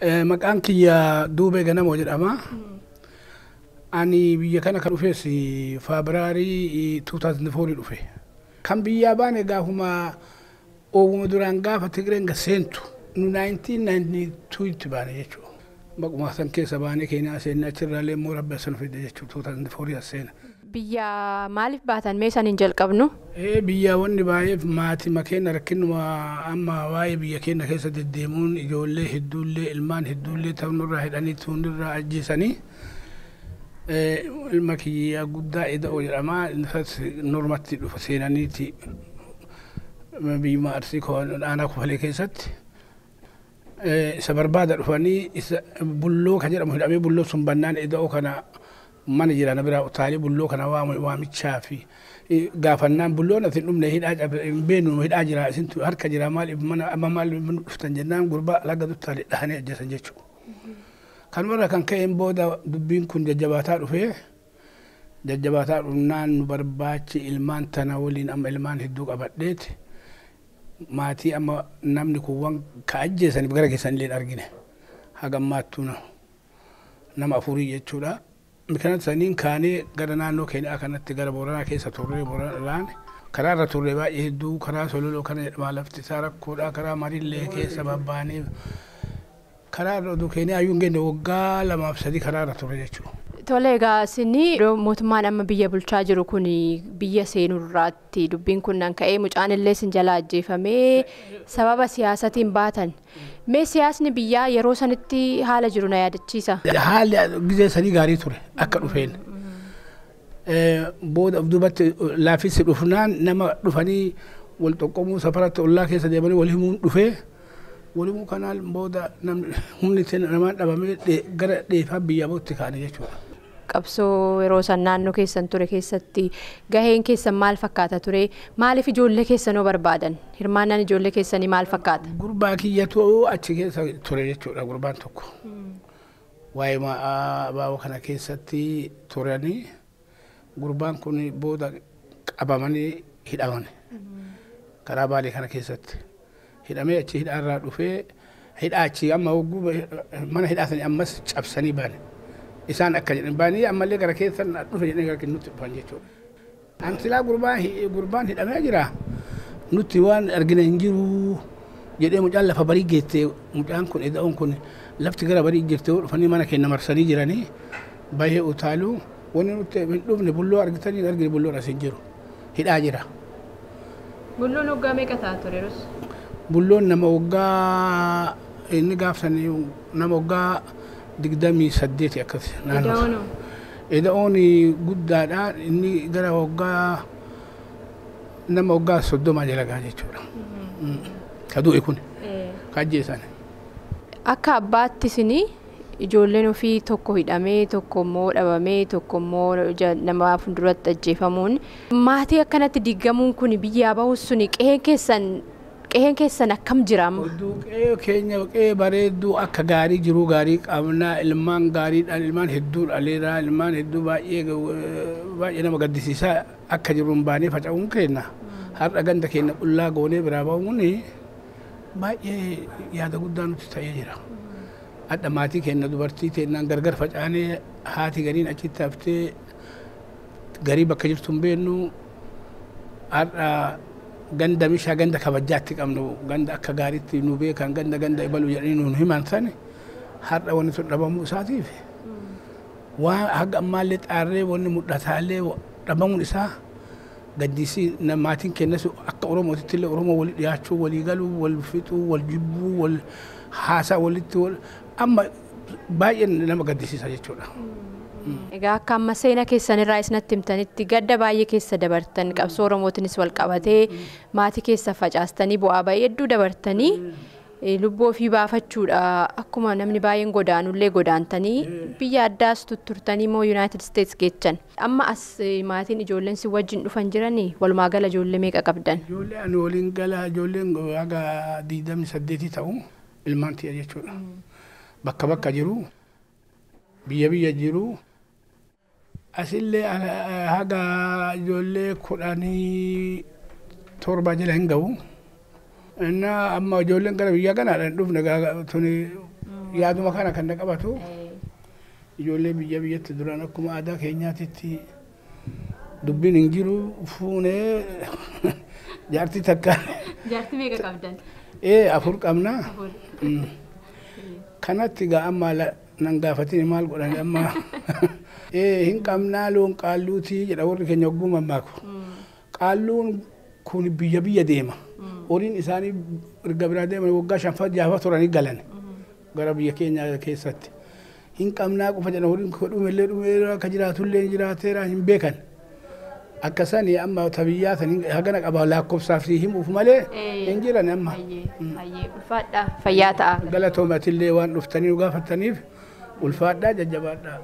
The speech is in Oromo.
Maqaan kiyya Duubee Ganamoo jedhama. Ani biyya kana kan dhufes February 2004 dhufe. Kan biyyaa baane gaafuma oowwuma duraan gaafa Tigreen seentu nu 1992 tti baane jechuudha. Baquma san keessa baanee Keeniyaa seenne, achirraallee immoo Rabbi as nu fide jechuudha, 2004 as seena. Biyya maaliif baatan, mee saniin jalqabnu? Biyya wanni baay'eef maatii makeenya rakkinuma amma waa'ee biyya keenya keessa deddeemuun ijoollee hedduullee, ilmaan hedduullee ta'uunirraa hidhanii, tuunirraa ajjeesanii. Ilma kiyya guddaa Eda'oo jedhama. Isas normatti dhufa seenaniiti biyyuma Arsii aanaa Kufalee keessatti. Isa barbaada dhufanii, isa Bulloo kan jedhamu hidhamee, Bulloo sun bannaan Eda'oo kana mana jira na biraa utaalee Bulloo kana waamichaa fi gaafannaan, Bulloon as hin dhumne, hidhaa hin beenu, hidhaa jira, isintu harka jira, maaliif mana amma maaliif dhuftan jennaan, gurbaa laga utaalee dhahanii ajjeesan jechuudha. Kanumarra kan ka'een booda dubbiin kun jajjabaataa dhufee, jajjabaataa dhufnaan nu barbaachi ilmaan tana waliin amma ilmaan hedduu qabadheeti maatii amma namni kun waan ka ajjeesaniif gara keessan illee argine haga ammaattuu nama afurii jechuudha. Mikana saniin kaanee gara naannoo keenyaa kanatti gara Booranaa keessa turree, Booranaa karaa irra turre baay'ee hedduu, karaa Sololoo kana jedhama, lafti isaa rakkoodha, karaa Marillee keessa babbaanee karaa irra oduu keenyaa iyyuu hin genne, waggaa 2 fi 3 karaa irra turre jechuudha. Tole, egaa isin mootummaan amma biyya bulchaa jiru kun biyya seenurraatti dubbiin kun nan ka'ee, mucaan illee isin jalaa ajjeefamee, sababa siyaasatiin baatan. Mee siyaasni biyyaa yeroo sanitti haala jiru na yaadachiisa. Haalli gizee sanii gaarii ture akka dhufeen. Booda of duubatti laaffisi dhufnaan nama dhufanii wal xoqqomuu, safaratti ollaa keessa deemanii wal himuun dhufee, wal himuu kanaan booda namni humni namaan dhabamee gara dheefaa biyyaa bootti kaane jechuudha. Qabsoo yeroo san naannoo keessan ture keessatti gaheen keessan maal fakkaata ture? Maaliif ijoollee keessanoo barbaadan? Hirmaannaan ijoollee keessanii maal fakkaata? Gurbaa kiyyatu achi keessa ture jechuudha, gurbaan tokko. Waa'ee abaaboo kana keessatti turanii, gurbaan kun booda qabamanii hidhaman. Karaa Baalee kana keessatti. Hidhamee achi hidhaarraa dhufee, hidhaa achi amma hogguu mana hidhaa sanii ammas cabsanii baane. Isaan akka jedhan baanii ammallee gara keessan dhufe jedhanii gara nutti dhufan jechuudha. Ansilaa gurbaan hidhamee jira. Nutti waan argina hin jiru jedhee, mucaan lafa barii geette, mucaan kun eda'uun kun lafti gara barii jirte, dhufanii mana keenya marsanii jiranii bahee utaaluu, wanni nutti hin dhufne, Bulloo argitanii hin argine, Bulloon as hin jiru, hidhaa jira. Bulloon waggaa meeqa ta'a ture yeroo? Bulloon nama waggaa inni gaafsanii nama waggaa 28 akkas naannoo. Eda'oon guddaadha, inni gara waggaa nama waggaa 30 jala gaha jechuudha. Ka du'e kun ka ajjeesan. Akka abbaatti isinii ijoolleen ofii tokko hidhamee, tokko immoo dhabamee, tokko immoo nama fuulduratti ajjeefamuun, maatii akkanatti diigamuun kun, biyyaa bahuun suni, qe'een keessan akkam jira amma? Odduu qe'ee keenya qe'ee bareedduu akka gaarii jiruu gaarii qabna, ilmaan gaariidhaan, ilmaan hedduu dhaleera, ilmaan hedduu baay'ee baay'ee nama gaddisiisaa akka jiru hin baanee faca'uun keenya, har'a ganda keenya qullaa goonee biraa bahuun baay'ee yaada guddaa nutti ta'ee jira. Hadha maatii keenya dubartii teennaan gargar facaanee, haati gariin achitti haftee, garii bakka jirtu hin beeknu. Har'a ganda mishaa, ganda kabajjaatti qabnu, ganda akka gaariitti nu beekan, ganda ganda ibalu jedhanii nuun himan sani, har'a wanni sun dhabamuu isaatiif waan haga ammaallee xaarree wanni mul'ataallee dhabamuun isaa gaddisii. Maatiin keenyas akka Oromootitti illee Oromoo walii dhiyaachuu, walii galuu, wal fixuu, wal jibbuu, wal haasaa walitti wal amma baay'ee nama gaddisiisa jechuudha. Egaa akka amma seenaa keessan irraa isinatti himtanitti gadda baay'ee keessa dabartan, qabsoo Oromootiinis wal qabatee maatii keessa facaastanii, bu'aa baay'ee hedduu dabartanii, lubbuu ofii baafachuudha akkuma namni baay'een godaanullee godaantanii biyya addaas tutturtanii immoo United States geechan. Amma as maatiin ijoolleen si wajjin dhufan jiranii, walumaa gala ijoollee meeqa qabdan? Ijoollee ani waliin gala ijoolleen haga 28 ta'u, ilmaan tiyya jechuudha. Bakka bakka jiru, biyya biyya jiru. Asillee haga ijoollee 17 jala hin ga'u. Innaa amma ijoolleen gara biyya kanaadhaan dhufne tuni. Yaaduma kana kan na qabatu ijoollee biyya biyyatti duraan akkuma aadaa keenyaatitti dubbiin hin jiru fuunee jaartii takka. Jaartii meeqa qabdan? Ee, afur qabna. Kanatti gaa amma nan gaafatin maal godhan amma. Ee, hin qabnaa, loon qaalluutii jedha warri keenya hogguu mammaaku. Qaalluun kun biyya biyya deema. Horiin isaanii erga biraa deeman waggaa shanfaa jaafa turanii galan gara biyya keenya keessatti. Hin qabnaa qofa jedhan, horiin kun dhumellee dhumeera, akka jiraatullee jiraateera hin beekan. Akka sani amma tabiyyaa sanii hagana qaba lakkoofsaaf si himuuf malee hin jiran amma. Ulfaadhaa, fayyaa ta'a. Galatoomatillee waan dhuftanii nu gaafataniif ulfaadhaa, jajjabaadhaa.